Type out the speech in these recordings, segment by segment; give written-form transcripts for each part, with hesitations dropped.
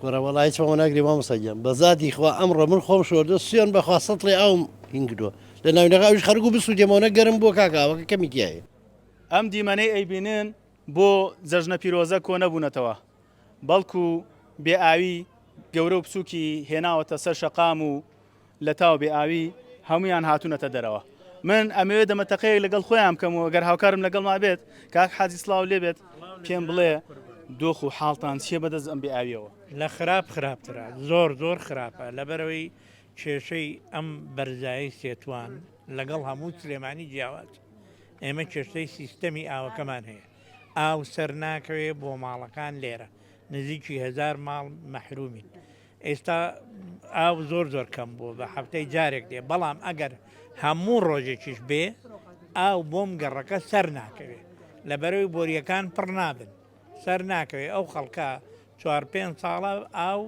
کوڕە وەڵا هیچ ئەوە ناگری مامۆستا گیان بە زاتی خوا ئەمڕۆ من خۆم شۆردووە سوێن بەخوا سەتڵی ئاوم هین کردووە لە ناوینەکە ئەویش خەرک و بسووتێمەوە گەرم بووە کاکە ئاوەکە کەمی تایە. ئەم دیمەنەی ئەیبینن بۆ جەژنە پیرۆزە کۆنەبوونەتەوە، بەڵکو بێ ئاوی گەورە و بچووکی هێناوەتە سەر شەقام و لەتاو بێ ئاوی هەموویان هاتوونەتە دەرەوە. من ئەمەوێ دەمەتەقەیەک لەگەڵ خۆیان بکەم و گەر هاوکارم لەگەڵما بێت کاک حاجی سڵاو لێ بێت پێم بڵێ دۆخ و حاڵتان چییە بەدەست ئەم بێ ئاویەوە؟ لە خراپ خراپترە زۆر زۆر خراپە لەبەرەوەی کێشەی ئەم بەرزایی سێتوان لەگەڵ هەموو سلێمانی جیاواز ئێمە کێشەی سیستەمی ئاوەکەمان هەیە ئاو سەر ناکەوێ بۆ ماڵەکان لێرە نزیکی هزار ماڵ مەحرومین ئێستا ئاو زۆر زۆر کەم بووە بە هەفتەی جارێک دێ بەڵام ئەگەر هەموو ڕۆژێکیش بێ ئاو بۆم گەڕەکە سەر ناکەوێ لەبەرەوەی بۆریەکان پڕ نابن سەر ناکەوێ ئەو خەڵکە چوار پێ ساڵە ئاو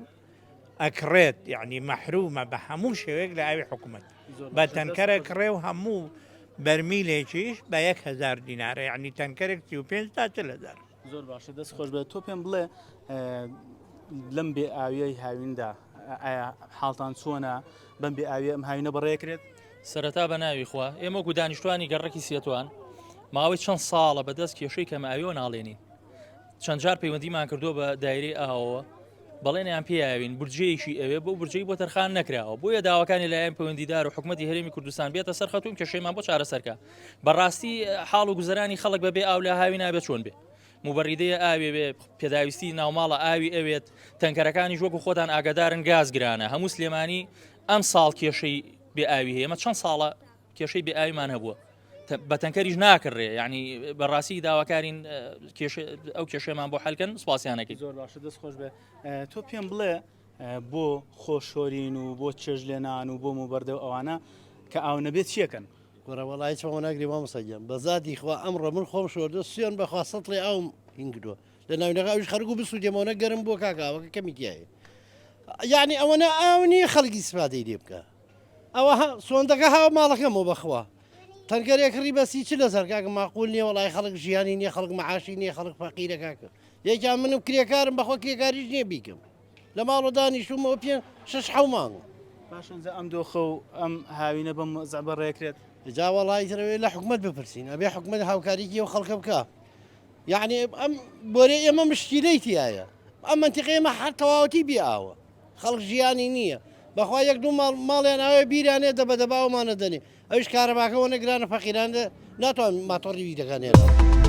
ئەکڕێت یعنی مەحرومە بە هەموو شێوەیەک لە ئاوی حکوومەت بە تەنکەرە کڕێ و هەموو بەرمیلێکیش بە 1000 دینارە یعنی تەنکەرێک 35 تا 40 هزار. زۆر باشە دەست خۆش بێت تۆ پێم بڵێ لەم بێ ئاویەی هاویندا ئایا حاڵتان چۆنە بەم بێ ئاویە ئەم هاوینە بەڕێکرێت؟ سەرەتا بە ناوی خوا ئێمە وەکو دانیشتوانی گەڕەکی سێتوان ماوەی چەند ساڵە بەدەست کێشەی کەم ئاویەوە ناڵێنین چەند جار پەیوەندیمان کردووە بە دایرەی ئاوەوە بەڵێنیان پێیاوین بودجەیەکی ئەوێ بۆ بودجەی بۆ تەرخان نەکراوە بۆیە داواکانی لایەن پەیوەندیدار و حکومەتی هەرێمی کوردستان بێتە سەر خەتوم کێشەیمان بۆ چارەسەرکە بەڕاستی حاڵ و گوزەرانی خەڵک بەبێ ئاو لە هاوی نابێت چۆن بێ موبەریدەیە ئاوێ بێ پێداویستی ناوماڵە ئاوی ئەوێت تەنکەرەکانیش وەکو خۆتان ئاگادارن گاز گرانە هەموو سلێمانی ئەم ساڵ کێشەی بێ ئاوی هەیە ئەمە چەند ساڵە کێشەی بێ ئاویمان هەبووە بە تەنکەریش ناکڕێ یعنی بەڕاستی داواکارین ئەو کێشەمان بۆ حلکەن سوپاسیانەکەی زۆر باشە دەست خۆش بێ تۆ پێم بڵێ بۆ خۆشۆرین و بۆ چێژلێنان و بۆ موبەردە و ئەوانە کە ئاو نەبێت چیەکەن؟ کوڕە وەڵا هیچ ئەوە ناگری مامۆستا گیان بە زاتی خوا ئەمڕۆ من خۆم شۆردووە سوێن بەخوا سەتڵی ئاوم هین کردووە لە ناوینەکە ئەویش خەرک و بسووتێمەوە گەرم بووە کاکە ئاوەکە کەمی تایە یعنی ئەوەنە ئاو نییە خەڵکی ئیسفادەی لێ بکە ئەوە سۆندەکە هاو ماڵەکەمەوە بەخوا تەنکەرێک کڕی بەسی چ لەسەر کاکە ماقول نییە وەڵای خەڵک ژیانی نییە خەڵک معاشی نییە خەڵک فەقیرە کاکە یەکیان منم کرێکارم بەخوا کرێکاریش نییە بیکەم لە ماڵەوە دانیشتوومەوە پێ شەش حەو مانگە. باشە ئینجا ئەم دۆخە و ئەم هاوینە بەم وەزعە بەڕێکرێت؟ جا وەڵا ئیتر ئەوێ لە حکومەت بپرسین ئەبێ حکومەت هاوکاریی ئەو خەڵکە بکا یعنی ئەم بۆرێ ئێمە مشکیلەی تایە ئەم منتیقەی ئێمە هەر تەواوەتی بێ ئاوە خەڵک ژیانی نییە بەخوا یەک دوو ماڵ ماڵیان ئاوێ بیرانێ دەبە دەبا ئەومانە دەنێ ئەویش کارەباکە وەنە گرانە فەقیران ناتوان ماتۆڕی بیرەکان هێناوە.